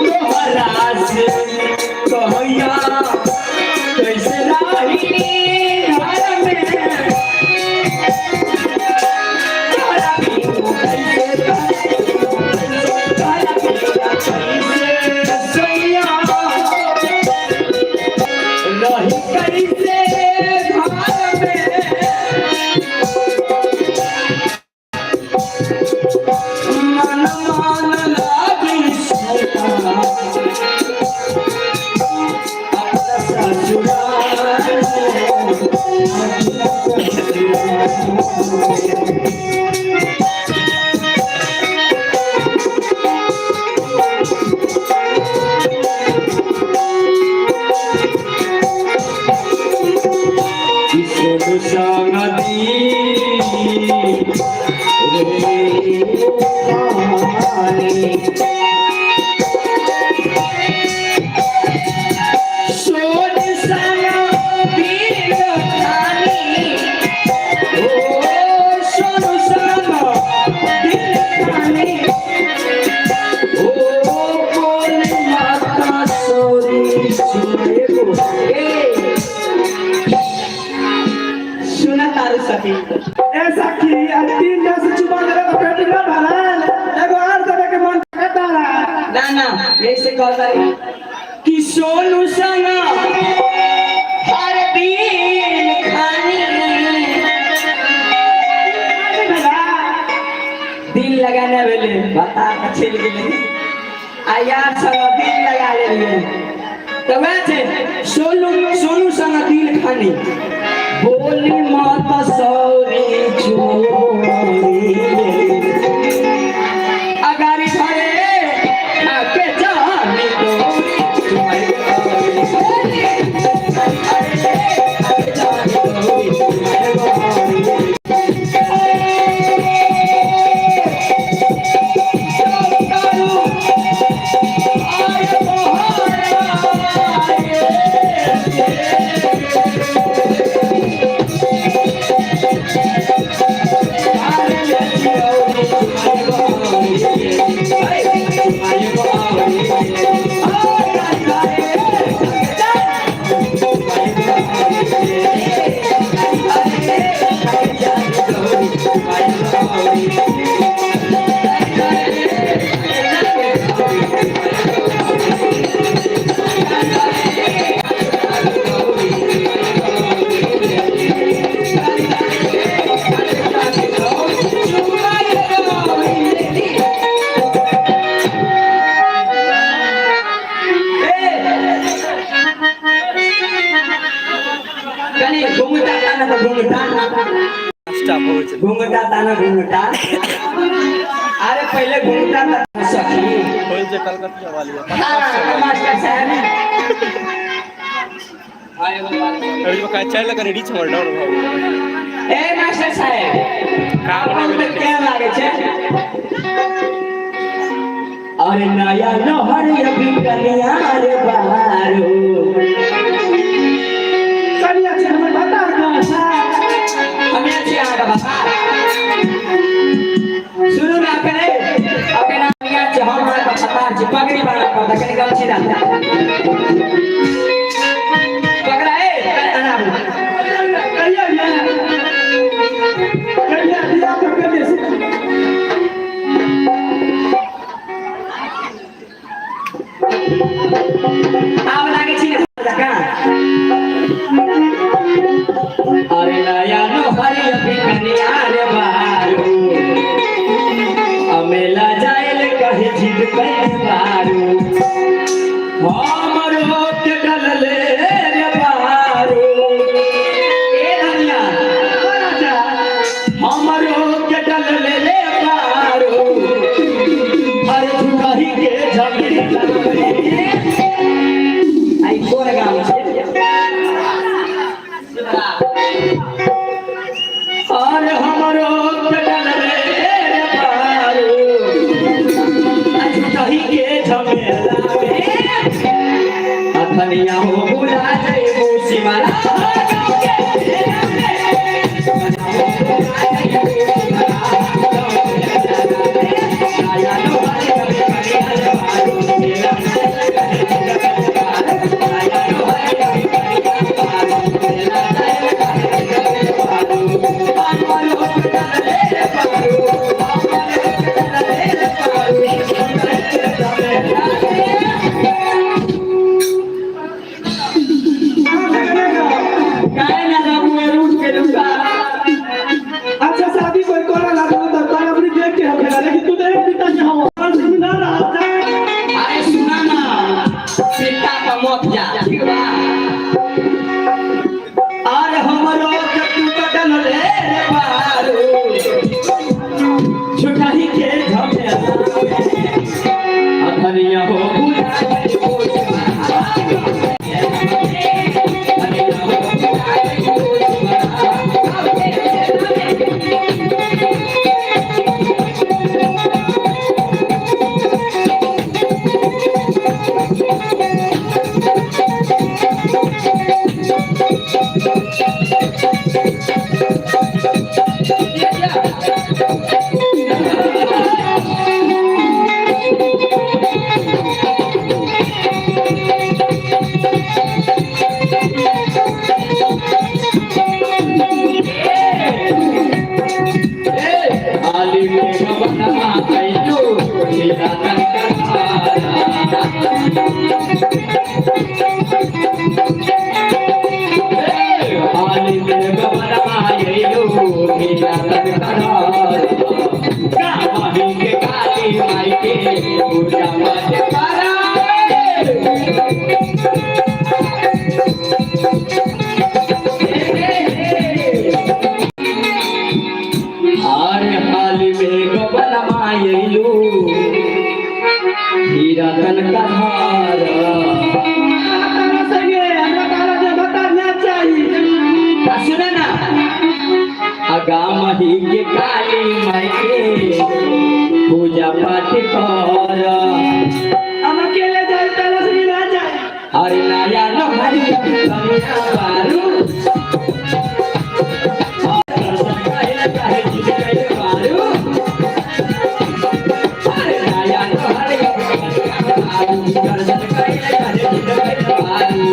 तोहरा से कहैया कैसे रही घर में। तोहरा बिनु कैसे, तोहरा बिनु कैसे सैया रही कैसे घर में। मन मान लागी सैया अपना ससुराल में, अपना ससुराल में। किशोर संगति रे पानी। सोन संग दिल खानी, ओ सोन संग दिल खानी, ओ बोल माता सोरी सुनेगो। ए सुना तारू सखी। ए सखी, आ तीन दिन से चुमा देले तो पेट ना भरल, एगो आर देवे के मन करता रहा। ना ना, यही से कहता रही कि सोनू संग हर दिन खानी, दिल लगाने भेले बता के चलि गेलै आ यार संग दिल लगा लेलियै। तऽ वएह छै, सोनू सोनू संग दिल खानी, बोली माता सौरी चोरी, अगाड़ी धरे आके जानी डोरी, तुम्हारी गोरी, अरे आके जानी डोरी, तुम्हारी गोरी। कनी घुंघटा ताना त घुंघटा, घुंघटा ताना घुंघटा। अरे पहले घुंघटा ताना सखी। हाँ मास्टर साहब। रेडी छै हमर डर भऽ गेल। ए मास्टर साहेब, का अपन तऽ केहन लागै छै? अरे नया नहर अभी कनिया रे बारू। कनिया छै हमर भतार गाँव छै। हमे छी अहाँके बाबा। सुनू ने, अखन अखन कनिया छै, हम अहाँके पता छी, पगड़ी बान्हऽ पड़त कनि, गमछी दऽ पकड़ा। ए अनाबू। कहिया ये, कहिया दिया तो कहिया से। आब लागै छी ने जकाँ। अरे नया नोहर अभी कनिया रे बारू, अमेला जायल कहे जिद कर बारू, हमरो धनिया हो भुला जइबू शिवाला। काहे ना बाबू रूठ के लूटा। अच्छा शादी कोई कोरा लागो तो तारा अपनी देख के होखेला, लेकिन तू तो एक पिता के हो और ना रहा। अरे सुना ना, पिता का मत जा, ठीक बा? अरे हमरो के तू कटल रे रे बारू छुटाही के झमेला। धनिया हो भुला जइबू। आली के बबना आइलो लीला आली के बबना आइलो लीला कामाही के काली माई के पूजा मत करा। आरे हाल में गबन मायलू हीरा तन का धार। तारा संगे हमरा तारा जे बता ना चाहिए। सुन ना, अगाम ही के काली माई के पूजा पाठ कर। हम अकेले जाए, तारा संगे ना जाए। अरे नया नहरी कन्या बारू दर्शन कइले चाहे जिद कइले बारू। अरे नया नहरी कन्या बारू दर्शन कइले चाहे जिद कइले बारू।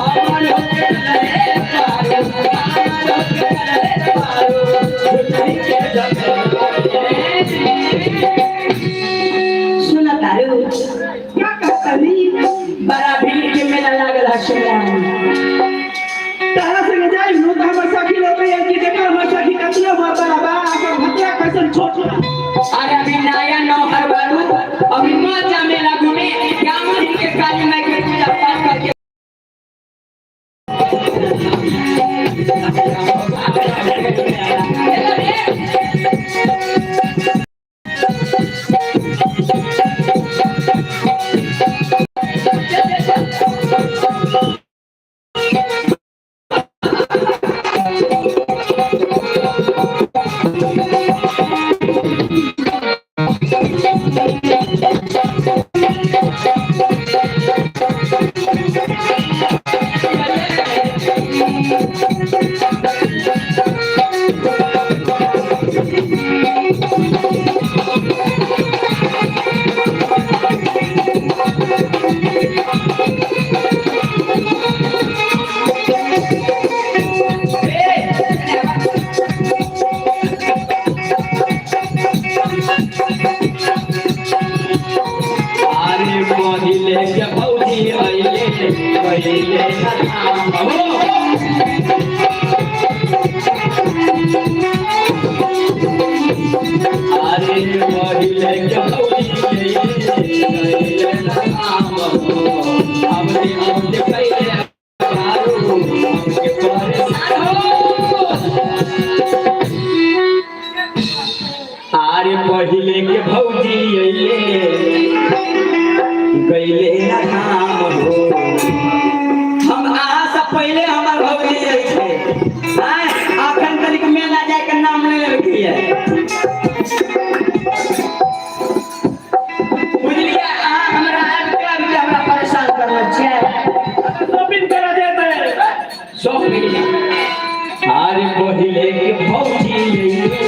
अमर होके रे बारू, अमर होके रे बारू, झूठी के जगह। सुना तारू? क्या कहता नहीं? बड़ा भीड़ के मेला लागल है सोना। तारा संगे जाए नु तो हमर सखी लोग कहिए कि देखो हमर सखी कतना माता बा, हमर भतिया कैसन छोट। अरे अभी नया नौहर बारू, अभी मत जा मेला घूमे। गाँव ही के काली माई के पूजा पाठ करके। अरे पहिले के भौजी अइले पहिले न थाम हो। अरे पहिले के भौजी अइले पहिले न थाम हो। हमने हमने पहिले बारू हमके परेशान हो। अरे पहिले के भौजी अइले गइले ना।